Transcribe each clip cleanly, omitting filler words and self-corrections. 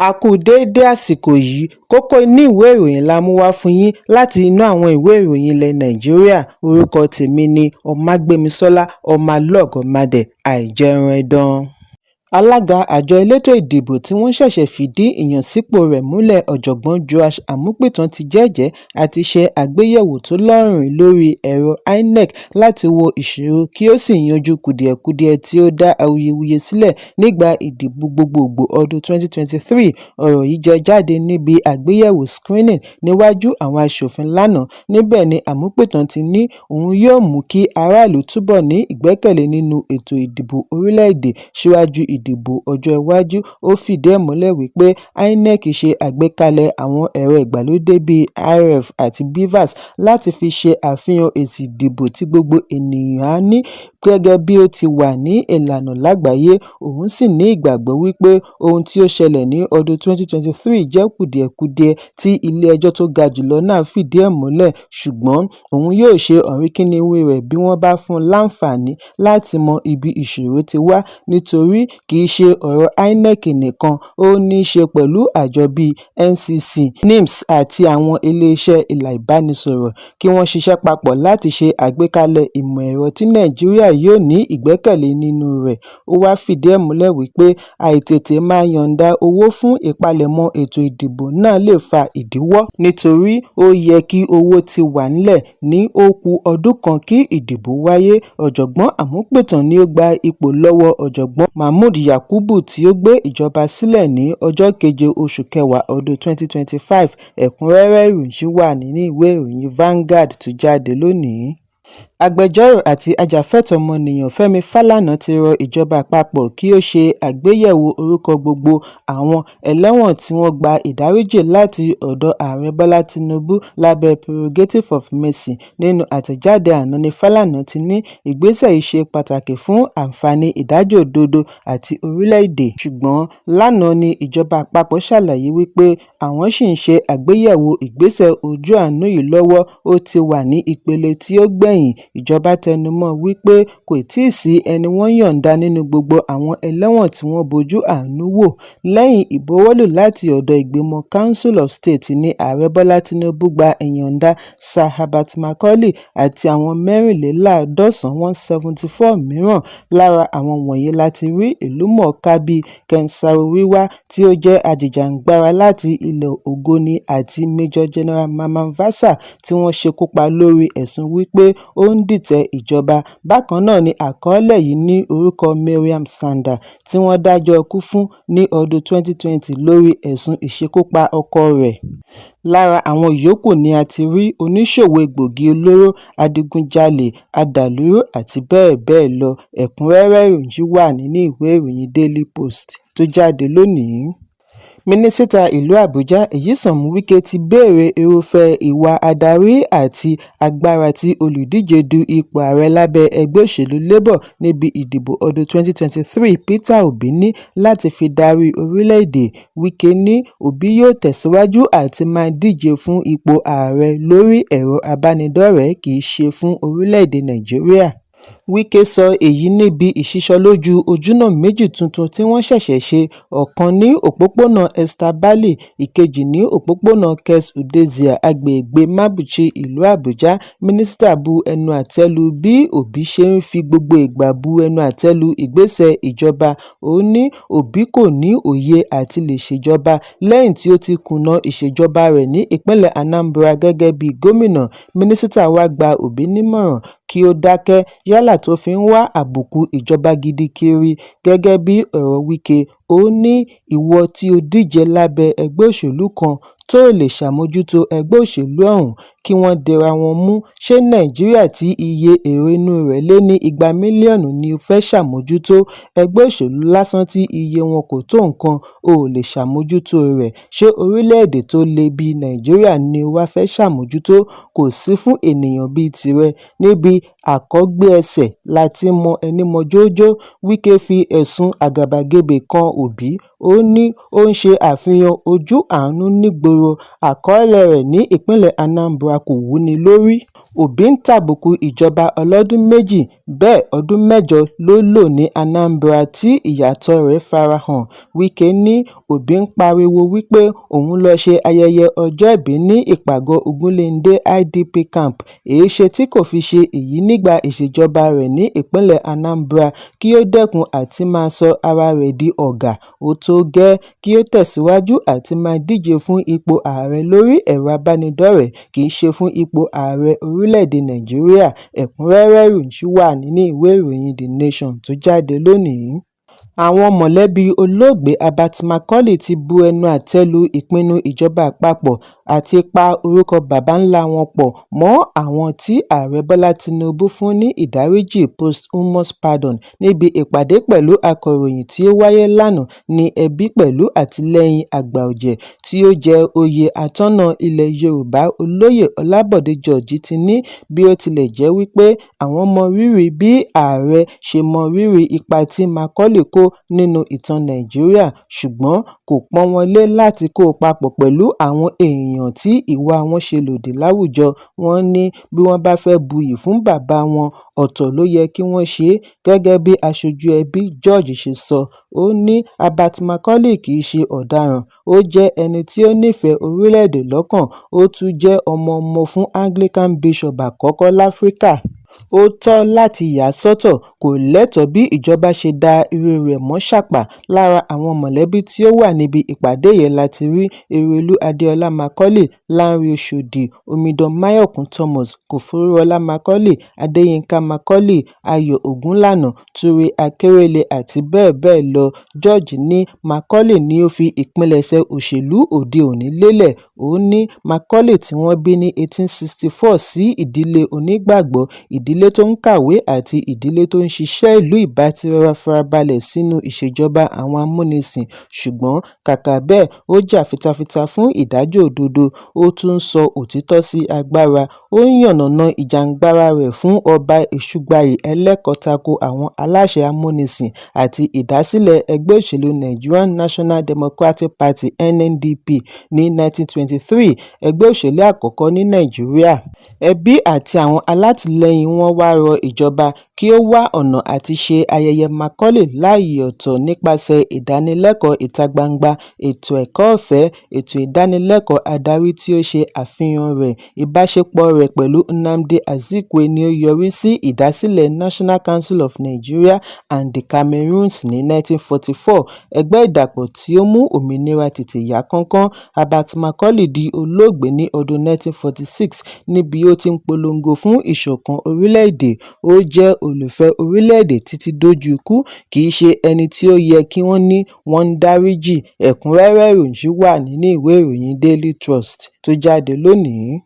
A kú déédé àsìkò yìí. Kókó inú ìwé ìròyìn la mú wá fún yín láti inú àwọn ìwé ìròyìn ilẹ̀ Nàìjíríà. Orúkọ tèmi ni Ọmágbémisọ́lá Ọmọlọ́gọ̀mádé Àìjẹunẹdàn. Alága àjọ elétò ìdìbò tí wọ́n ṣẹ̀ṣẹ̀ fìdí ìyànsípò rẹ̀ múlẹ̀, Ọ̀jọ̀gbọ́n Joash Amupitan, ti jẹ́jẹ̀ẹ́ àti ṣe àgbéyẹ̀wò tó lóòrìn lórí ẹ̀rọ INEC láti wo ìṣòro kí ó sì yanjú kùdìẹ̀kudiẹ tí ó dá awuyewuye sílẹ̀ nígbà ìdìbò gbogboògbò ọdún 2023. Ọ̀rọ̀ yìí jẹ́ jáde níbi àgbéyẹ̀wò screening níwájú àwọn aṣòfin lánàá. Níbẹ̀ ni Amupitan ti ní òun yóò mú kí aráàlú túbọ̀ ní ìgbẹ́kẹ̀lé nínú ètò ìdìbò orílẹ̀-èdè síwájú ìdìbò ọjọ́ iwájú. Ó fìdí ẹ̀ múlẹ̀ wípé INEC ṣe àgbékalẹ̀ àwọn ẹ̀rọ ìgbàlódé bíi IREV àti BVAS láti fi ṣe àfihàn èsì ìdìbò tí gbogbo ènìyàn á ní gẹ́gẹ́ bí ó ti wà ní ìlànà lágbàáyé. Òun sì ní ìgbàgbọ́ wípé ohun tí ó ṣẹlẹ̀ ní ọdún 2023 jẹ́ kùdìẹ̀kudiẹ tí ilé ẹjọ́ tó ga jùlọ náà fìdí ẹ̀ múlẹ̀, ṣùgbọ́n òun yóò ṣe ọ̀rìnkìnníwín rẹ̀ bí wọ́n bá fún un láǹfààní láti mọ ibi ìṣòro ti wá, nítorí kì í ṣe ọ̀rọ̀ INEC nìkan, ó ní í ṣe pẹ̀lú àjọ bíi NCC, NIMS àti àwọn iléeṣẹ́ ilà ìbánisọ̀rọ̀ kí wọ́n ṣiṣẹ́ papọ̀ láti ṣe àgbékalẹ̀ ìmọ̀ ẹ̀rọ tí Nàìjíríà yóò ní ìgbẹ́kẹ̀lé nínú rẹ̀. Ó wáá fìdí ẹ̀ múlẹ̀ wípé àìtètè máa yọ̀ǹda owó fún ìpalẹ̀mọ́ ètò ìdìbò náà lè fa ìdíwọ́, nítorí ó yẹ kí owó ti wà nílẹ̀ ní ó ku ọdún kan kí ìdìbò wáyé. Ọ̀jọ̀gbọ́n Amupitan ni ó gba ipò lọ́wọ́ Ọ̀jọ̀gbọ́n Mahmood Yakubu tí ó gbé ìjọba sílẹ̀ ní ọjọ́ keje oṣù kẹwàá ọdún 2025. Ẹ̀kúnrẹ́rẹ́ ìròyìn wà nínú ìwé ìròyìn Vanguard tó jáde lónìí. Agbẹjọ́rò àti ajàfẹ́tọ̀ọ́ ọmọnìyàn Fẹ́mi Fálànà ti rọ ìjọba àpapọ̀ kí ó ṣe àgbéyẹ̀wò orúkọ gbogbo àwọn ẹlẹ́wọ̀n tí wọ́n gba ìdáríjì láti ọ̀dọ̀ Ààrẹ Bọ́lá Tinubu lábẹ́ Prerogative of Mercy. Nínú àtẹ̀jáde àná ní Fálànà ti ní ìgbésẹ̀ yìí ṣe pàtàkì fún àǹfààní ìdájọ́ òdodo àti orílẹ̀-èdè. Ṣùgbọ́n lánàá ní ìjọba àpapọ̀ ṣàlàyé wípé àwọn ṣì ń ṣe àgbéyẹ̀wò ìgbésẹ̀ ojú àánú yìí lọ́wọ́, ó ti wà ní ìpele tí ó gbẹ̀yìn. Ìjọba tẹnumọ́ wípé kò tíì sí ẹni wọ́n yọ̀ǹda nínú gbogbo àwọn ẹlẹ́wọ̀n tí wọ́n bojú àánú wò. Lẹ́yìn ìbuwọ́lù láti ọ̀dọ̀ ìgbìmọ̀ Council of State ní Ààrẹ Bọ́lá Tinubu gba ìyọ̀ǹda Sir Herbert Macaulay àti àwọn mẹ́rìnléláàádọ́sàn 174 mìíràn. Lára àwọn wọ̀nyí la ti rí ìlúmọ̀ọ́ká bíi Ken Saro-Wiwa tí ó jẹ́ ajìjàǹgbara láti ilẹ̀ Ogoni àti Major General Mamman Vatsa tí wọ́n ṣekú pa lórí ẹ̀sùn wípé ó ń dìtẹ̀ ìjọba. Bákan náà ni àkọọ́lẹ̀ yìí ní orúkọ Maryam Sanda tí wọ́n dájọ́ ikú fún ní ọdún 2020 lórí ẹ̀sùn ìṣekúpa ọkọ rẹ̀. Lára àwọn yòókù ni a ti rí oníṣòwò egbòogi olóró, adigunjalè, adàlúrú àti bẹ́ẹ̀ bẹ́ẹ̀ lọ. Ẹ̀kúnrẹ́rẹ́ ìròyìn wà nínú ìwé ìròyìn Daily Post tó jáde lónìí. Mínísítà ìlú Àbújá Nyesom Wike ti béèrè irúfẹ́ ìwà adarí àti agbára tí olùdíje du ipò ààrẹ lábẹ́ ẹgbẹ́ òṣèlú Labour níbi ìdìbò ọdún 2023 Peter Obi ní láti fi darí orílẹ̀-èdè. Wike ní Obi yóò tẹ̀síwájú àti máa díje fún ipò ààrẹ lórí ẹ̀rọ abánidọ́rẹ̀ẹ́ kì í ṣe fún orílẹ̀-èdè Nàìjíríà. Wike sọ èyí níbi ìsísọlójú ojúnà méjì tuntun tí wọ́n ṣẹ̀ṣẹ̀ ṣe, ọ̀kan ní òpópónà Esther Bali, ìkejì ní òpópónà Kes Udezia, agbègbè Mabuchi, ìlú Àbújá. Mínísítà bu ẹnu àtẹ́ lu bí Obi ṣe ń fi gbogbo ìgbà bu ẹnu àtẹ́ lu ìgbésẹ̀ ìjọba. Ó ní Obi kò ní òye àti lè ṣèjọba lẹ́yìn tí ó ti kùnà ìṣèjọba rẹ̀ ní ìpínlẹ̀ Anambra gẹ́gẹ́ bí gómìnà. Mínísítà wá gba Obi nímọ̀ràn kí ó dákẹ́ yálà tó fi ń wá àbùkù ìjọba gidi kiri. Gẹ́gẹ́ bí ọ̀rọ̀ Wike, ó ní ìwọ tí ó díje lábẹ́ ẹgbẹ́ òṣèlú kan tó lè ṣàmójútó ẹgbẹ́ òṣèlú ọ̀hún kí wọ́n dira wọn mú, ṣe Nàìjíríà tí iye èrò inú rẹ̀ lé ní 200 mílíọ̀nù ni o fẹ́ ṣàmójútó? Ẹgbẹ́ òṣèlú lásán tí iye wọn kò tó nǹkan ò lè ṣàmójútó rẹ̀, ṣé orílẹ̀-èdè tó le bíi Nàìjíríà ni o wá fẹ́ ṣàmójútó? Kò sí fún ènìyàn bíi tìrẹ. Níbi àkọ́gbé-ẹsẹ̀ la ti ń mọ ẹní mọjó jó. Wike fi ẹ̀sùn àgàbàgebè kan Obi, ó ní ó ń ṣe àfihàn ojú àánú nígboro, àkọọ́lẹ̀ rẹ̀ ní ìpínlẹ̀ Anambra kò wúni lórí. Òbí ń tàbùkù ìjọba ọlọ́dún méjì, bẹ́ẹ̀ ọdún mẹ́jọ ló lò ní Anambra tí ìyàtọ̀ rẹ̀ fara hàn. Wike ní Òbí ń pariwo wípé òun lọ ṣe ayẹyẹ ọjọ́ ìbí ní ìpàgọ́ Ogunlende IDP Camp, èéṣe tí kò fi ṣe èyí nígbà ìṣèjọba rẹ̀ ní ìpínlẹ̀ Anambra kí ó dẹ́kun àti máa sọ ara rẹ̀ di ọ̀gá, ó tó gẹ́, kí ó tẹ̀síwájú àti máa díje fún ipò ààrẹ lórí ẹ̀rọ ìbánidọ́rẹ̀ẹ́ kì í ṣe fún ipò ààrẹ orílẹ̀-èdè Nàìjíríà. Ẹ̀kúnrẹ́rẹ́ ìròyìn wà nínú ìwé ìròyìn The Nation tó jáde lónìí. Àwọn mọ̀lẹ́bí olóògbé Herbert Macaulay ti bu ẹnu àtẹ́ lu ìpinnu ìjọba àpapọ̀ àti pa orúkọ baba ńlá wọn pọ̀ mọ́ àwọn tí Ààrẹ Bọ́lá Tinubu fún ní ìdáríjì posthumous pardon. Níbi ìpàdé pẹ̀lú akọ̀ròyìn tí ó wáyé lánàá ní ẹbí pẹ̀lú àtìlẹ́yìn àgbà ọ̀jẹ̀ tí ó jẹ́ oyè Atọ́nà ilẹ̀ Yorùbá Olóyè Ọlábọ̀dé George ti ní bí ó tilẹ̀ jẹ́ wípé àwọn mọ rírì bí ààrẹ ṣe mọ rírì ipa tí Macaulay kó nínú ìtàn Nàìjíríà, ṣùgbọ́n kò pọ́n wọn lé láti kó papọ̀ pẹ̀lú àwọn èèyàn tí ìwà wọn ṣe lòdì láwùjọ. Wọ́n ní bí wọ́n bá fẹ́ buyì fún bàbá wọn, ọ̀tọ̀ ló yẹ kí wọ́n ṣe é. Gẹ́gẹ́ bí aṣojú ẹbí George ṣe sọ, ó ní Herbert Macaulay kì í ṣe ọ̀daràn, ó jẹ́ ẹni tí ó nífẹ̀ẹ́ orílẹ̀-èdè lọ́kàn, ó tún jẹ́ ọmọ-ọmọ fún Anglican Bishop àkọ́kọ́ láfíríkà. Ó tọ́ láti yà á sọ́tọ̀, kò lẹ́tọ̀ọ́ bí ìjọba ṣe da irú rẹ̀ mọ́ sápá. Lára àwọn mọ̀lẹ́bí tí ó wà níbi ìpàdé yìí láti rí Erelú Adéọlá Macaulay, Lanre Oshodi, Omidan Mayọ̀kún Thomas, Kòfowórọlá Macaulay, Adéyínká Macaulay, Ayọ̀ Ògúnlànà, Túnre Akérelé àti bẹ́ẹ̀ bẹ́ẹ̀ lọ. George ní Macaulay ni ó fi ìpilẹ̀ṣẹ̀ òṣèlú òde òní lélẹ̀. Ó ní Macaulay tí wọ́n bí ní 1864 sí ìdílé onígbàgbọ́, ìdílé tó ń kàwé àti ìdílé tó ń ṣiṣẹ́ ìlú ìbá ti rọra farabalẹ̀ sínú ìṣèjọba àwọn amúnisìn, ṣùgbọ́n kàkà bẹ́ẹ̀ ó jà fitafita fún ìdájọ́ òdodo, ó tún ń sọ òtítọ́ sí agbára. Ó yànnàná ìjàngbara rẹ̀ fún Ọba Èṣùgbàyí Ẹlẹ́kọ tako àwọn aláṣẹ amúnisìn àti ìdásílẹ̀ ẹgbẹ́ òṣèlú Nigerian National Democratic Party (NNDP) ní 1923, ẹgbẹ́ òṣèlú àkọ́kọ́ ní Nàìjíríà. Ẹbí àti àwọn alátìlẹ́yìn wọn wá rọ ìjọba kí ó wá ọ̀nà àti ṣe ayẹyẹ Macaulay láàyè ọ̀tọ̀ nípasẹ̀ ìdánilẹ́kọ̀ọ́ ìta-gbangba, ètò ẹ̀kọ́ ọ̀fẹ́, ètò ìdánilẹ́kọ̀ọ́ adarí tí ó ṣe àfihàn rẹ̀. Ìbáṣepọ̀ rẹ̀ pẹ̀lú Nnamdi Azikiwe ni ó yọrí sí ìdásílẹ̀ National Council of Nigeria and the Cameroons ní 1944, ẹgbẹ́ ìdàpọ̀ tí ó mú òmìnira tètè yá kánkán. Herbert Macaulay di olóògbé ní ọdún 1946 níbi ó ti ń polongo fún ìṣọ̀kan orílẹ̀-èdè. Ó jẹ́ olùfẹ́ orílẹ̀-èdè títí dójú ikú, kì í ṣe ẹni tí ó yẹ kí wọ́n ní wọ́n ń dáríjì. Ẹ̀kúnrẹ́rẹ́ ìròyìn wà nínú ìwé ìròyìn Daily Trust tó jáde lónìí.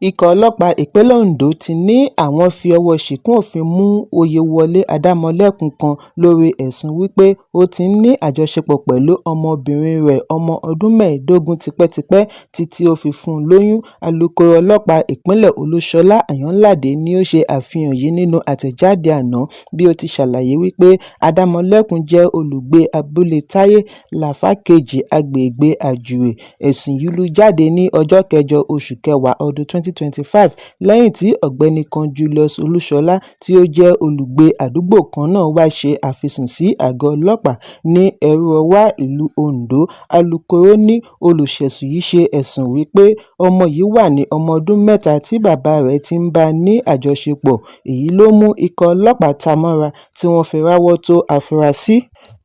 Ikọ̀ ọlọ́pàá ìpínlẹ̀ Ondo ti ní àwọn fi ọwọ́ ṣìkún òfin mú Oyèwọlé Adamọ́lẹ́kun kan lórí ẹ̀sùn wípé ó ti ń ní àjọṣepọ̀ pẹ̀lú ọmọbìnrin rẹ̀ ọmọ ọdún 15 tipẹ́tipẹ́ títí ó fi fún un lóyún. Alūkkóró ọlọ́pàá ìpínlẹ̀ Olúṣọlá Àyànládé ni ó ṣe àfihàn yìí nínú àtẹ̀jáde àná bí ó ti ṣàlàyé wípé Adamọ́lẹ́kun jẹ́ olùgbé abúlé Táyé Láfàkejì, agbègbè Àjúwe. Ẹ̀sùn yìí lù jáde ní ọjọ́ kẹjọ oṣù kẹwàá ọdún 2025 lẹ́yìn tí ọ̀gbẹ́ni kan Julius Olúṣọlá tí ó jẹ́ olùgbé àdúgbò kan náà wá ṣe àfisùn sí àgọ́ ọlọ́pàá ní Èrúwà, ìlú Ondo. Alūkkóró ní olùfẹ̀sùn yìí ṣe ẹ̀sùn wípé ọmọ yìí wà ní ọmọ ọdún 3 tí bàbá rẹ̀ ti ń bá a ní àjọṣepọ̀, èyí ló mú ikọ̀ ọlọ́pàá ta mọ́ra tí wọ́n fi ráwọ́ tó afurasí.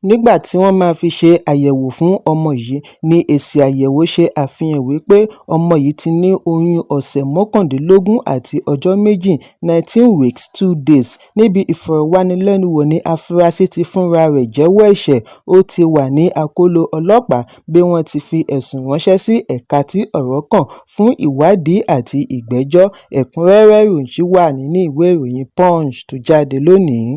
Nígbà tí wọ́n máa fi ṣe àyẹ̀wò fún ọmọ yìí ní èsì àyẹ̀wò ṣe àfihàn wípé ọmọ yìí ti ní oyún ọ̀sẹ̀ 19 àti ọjọ́ 2 19 weeks 2 days. Níbi ìfọ̀rọ̀wánilẹ́nuwò ní afurasí ti fúnra rẹ̀ jẹ́wọ́ ẹ̀ṣẹ̀, ó ti wà ní akóló ọlọ́pàá bí wọ́n ti fi ẹ̀sùn ránṣẹ́ sí ẹ̀ka tí ọ̀rọ̀ kàn fún ìwádìí àti ìgbẹ́jọ́. Ẹ̀kúnrẹ́rẹ́ ìròyìn wà nínú ìwé ìròyìn Punch tó jáde lónìí.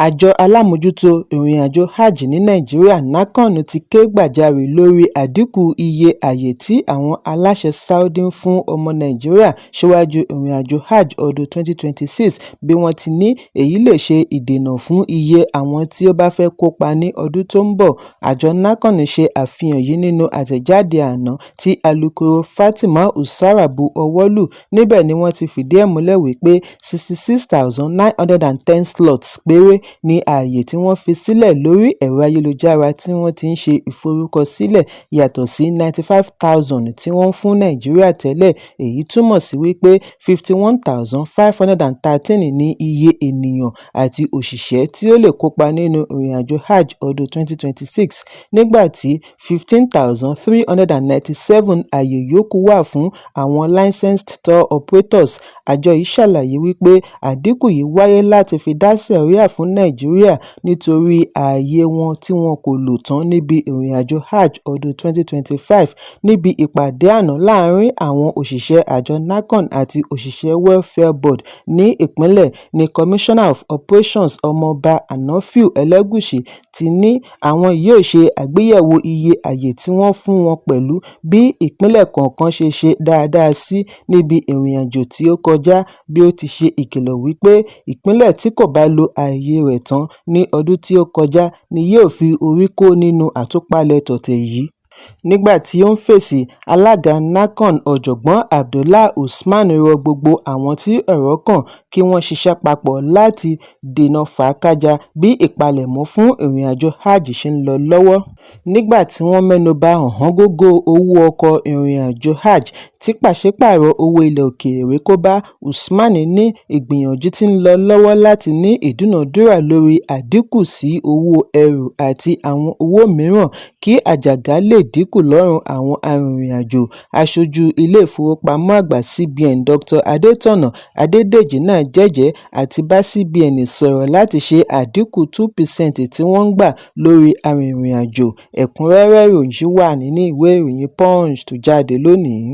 Àjọ alámòójútó ìrìnàjò Hajj ní Nàìjíríà, NAHCON, ti ké gbàjarè lórí àdínkù iye ààyè tí àwọn aláṣẹ Saudi ń fún ọmọ Nàìjíríà síwájú ìrìnàjò Hajj ọdún 2026, bí wọ́n ti ní èyí lè ṣe ìdènà fún iye àwọn tí ó bá fẹ́ kópa ní ọdún tó ń bọ̀. Àjọ NAHCON ṣe àfihàn yìí nínú àtẹ̀jáde àná tí alūkkóró Fatima Usara bu ọwọ́ lù. Níbẹ̀ ni wọ́n ti fìdí ẹ̀ múlẹ̀ wípé 66,910 slots péré ní ààyè tí wọ́n fi sílẹ̀ lórí ẹ̀rọ ayélujára tí wọ́n ti ń ṣe ìforúkọsílẹ̀, yàtọ̀ sí 95,000 tí wọ́n ń fún Nàìjíríà tẹ́lẹ̀. Èyí túmọ̀ sí wípé 51,513 ní iye ènìyàn àti òṣìṣẹ́ tí ó lè kópa nínú ìrìnàjò Hajj ọdún 2026, nígbà tí 15,397 ààyè yòókù wà fún àwọn licensed tour operators. Àjọ yìí ṣàlàyé wípé àdínkù yìí wáyé láti fi dá sẹ̀ríà fún Nàìjíríà nítorí ààyè wọn tí wọn kò lò tán níbi ìrìnàjò Hajj ọdún 2025. Níbi ìpàdé àná láàárín àwọn òṣìṣẹ́ àjọ NAHCON àti òṣìṣẹ́ Welfare Board ní ìpínlẹ̀ ní Commissioner of Operations, Ọmọọba Hanafiu Elegushi, ti ní àwọn yóò ṣe àgbéyẹ̀wò iye ààyè tí wọ́n fún wọn pẹ̀lú bí ìpínlẹ̀ kọ̀ọ̀kan ṣe ṣe dáadáa sí níbi ìrìnàjò tí ó kọjá, bí ó ti ṣe ìkìlọ̀ wípé ìpínlẹ̀ tí kò bá lo ààyè rẹ̀ tán ní ọdún tí ó kọjá ni yóò fi orí kó nínú àtúpalẹ̀ tọ̀tẹ̀ yìí. Nígbà tí ó ń fèsì, alága NAHCON, Ọ̀jọ̀gbọ́n Abdullahi Usman, rọ gbogbo àwọn tí ọ̀rọ̀ kàn kí wọ́n ṣiṣẹ́ papọ̀ láti dènà fàákájàá bí ìpalẹ̀mọ́ fún ìrìnàjò Hajj ṣe ń lọ lọ́wọ́. Nígbà tí wọ́n mẹ́nu ba ọ̀wọ́ngógó owó ọkọ̀ ìrìnàjò Hajj tí pàṣípààrọ̀ owó ilẹ̀ òkèèrè kò bá, Usman ní ìgbìyànjú tí ń lọ lọ́wọ́ láti ní ìdúnàádúrà lórí àdínkù sí owó ẹrù àti àwọn owó mìíràn kí àjàgà lè dínkù lọ́rùn àwọn arìnrìn-àjò. Aṣojú Ilé-ìfowópamọ́ Àgbà CBN, Dr. Adétọ̀nà Adédèjì náà jẹ́jẹ̀ẹ́ àti bá CBN sọ̀rọ̀ láti ṣe àdínkù 2% tí wọ́n ń gbà lórí arìnrìn-àjò. Ẹ̀kúnrẹ́rẹ́ ìròyìn yìí wà nínú ìwé ìròyìn Punch tó jáde lónìí.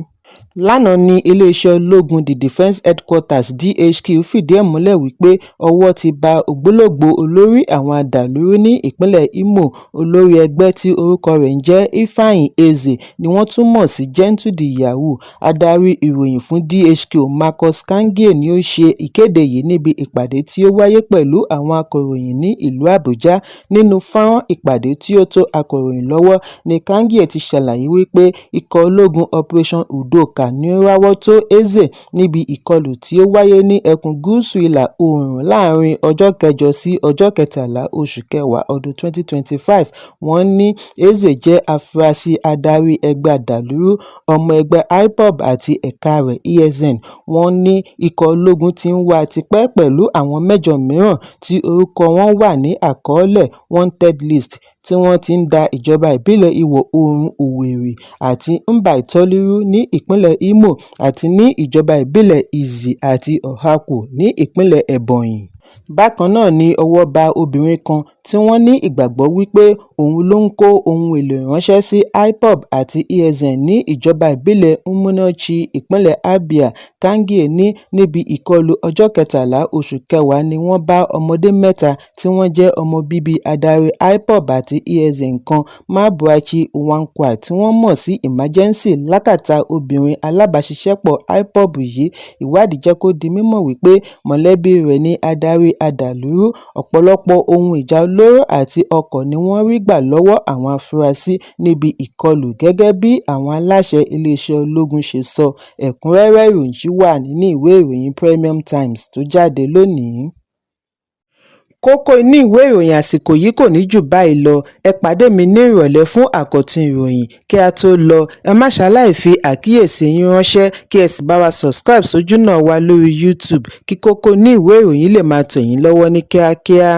Lánàá ní iléeṣẹ́ ológun The Defence Headquarters, DHQ, fìdí ẹ̀ múlẹ̀ wípé ọwọ́ ti ba ògbólógbòó olórí àwọn adàlúrú ní ìpínlẹ̀ Imo, olórí ẹgbẹ́ tí orúkọ rẹ̀ ń jẹ́ Ifeanyi Eze ni wọ́n tún mọ̀ sí Gentle de Yahoo. Adarí ìròyìn fún DHQ, Marcus Kangye, ni ó ṣe ìkéde yìí níbi ìpàdé tí ó wáyé pẹ̀lú àwọn akọ̀ròyìn ní ìlú Àbújá. Nínú fọ́nrán ìpàdé tí ó tó akọ̀ròyìn lọ́wọ́ ní Kangye ti ṣàlàyé wípé ikọ̀ ológun Operation Udoka ní ó ráwọ́ tó Eze níbi ìkọlù tí ó wáyé ní ẹkùn gúúsù ìlà-oòrùn láàárín ọjọ́ 8 sí ọjọ́ 13 oṣù kẹwàá ọdún 2025. Wọ́n ní Eze jẹ́ afurasí adarí ẹgbẹ́ adàlúrú, ọmọ ẹgbẹ́ IPOB àti ẹ̀ka rẹ̀ ESN. Wọ́n ní ikọ̀ ológun ti ń wá a tipẹ́ pẹ̀lú àwọn mẹ́jọ mìíràn tí orúkọ wọn wà ní àkọọ́lẹ̀ wanted list tí wọ́n ti ń da ìjọba ìbílẹ̀ Ìwọ̀-oòrùn Owerri àti Mbaitoli rú ní ìpínlẹ̀ Imo àti ní ìjọba ìbílẹ̀ Izzi àti Ohaukwu ní ìpínlẹ̀ Ebonyi. Bákan náà ni ọwọ́ bá obìnrin kan tí wọ́n ní ìgbàgbọ́ wípé òun ló ń kó ohun èlò ránṣẹ́ sí IPOB àti ESN ní ìjọba ìbílẹ̀ Umunneochi, ìpínlẹ̀ Abia. Kangye ní níbi ìkọlù ọjọ́ 13 oṣù kẹwàá ni wọ́n bá ọmọdé mẹ́ta tí wọ́n jẹ́ ọmọ bíbí adarí IPOB àti ESN kan, Mabuachi Nwankwo tí wọ́n mọ̀ sí Emergency, lákàtà obìnrin alábàáṣiṣẹ́pọ̀ IPOB yìí. Ìwádìí jẹ́ kó di mímọ̀ wípé mọ̀lẹ́bí rẹ̀ ni adarí adàlúrú. Ọ̀pọ̀lọpọ̀ ohun ìjà olóró àti ọkọ̀ ni wọ́n rí gbà lọ́wọ́ àwọn afurasí níbi ìkọlù, gẹ́gẹ́ bí àwọn aláṣẹ iléeṣẹ́ ológun ṣe sọ. Ẹ̀kúnrẹ́rẹ́ ìròyìn yìí wà nínú ìwé ìròyìn Premium Times tó jáde lónìí. Kókó inú ìwé ìròyìn àsìkò yìí kò ní jù báyìí lọ. Ẹ pàdé mi ní ìrọ̀lẹ́ fún àkọ́tún ìròyìn. Kí a tó lọ, ẹ má ṣaláì fi àkíyèsí yín ránṣẹ́ kí ẹ sì bá wa subscribe sójúnà wa lórí YouTube kí kókó inú ìwé ìròyìn lè máa tẹ̀ yín lọ́wọ́ ní kíákíá.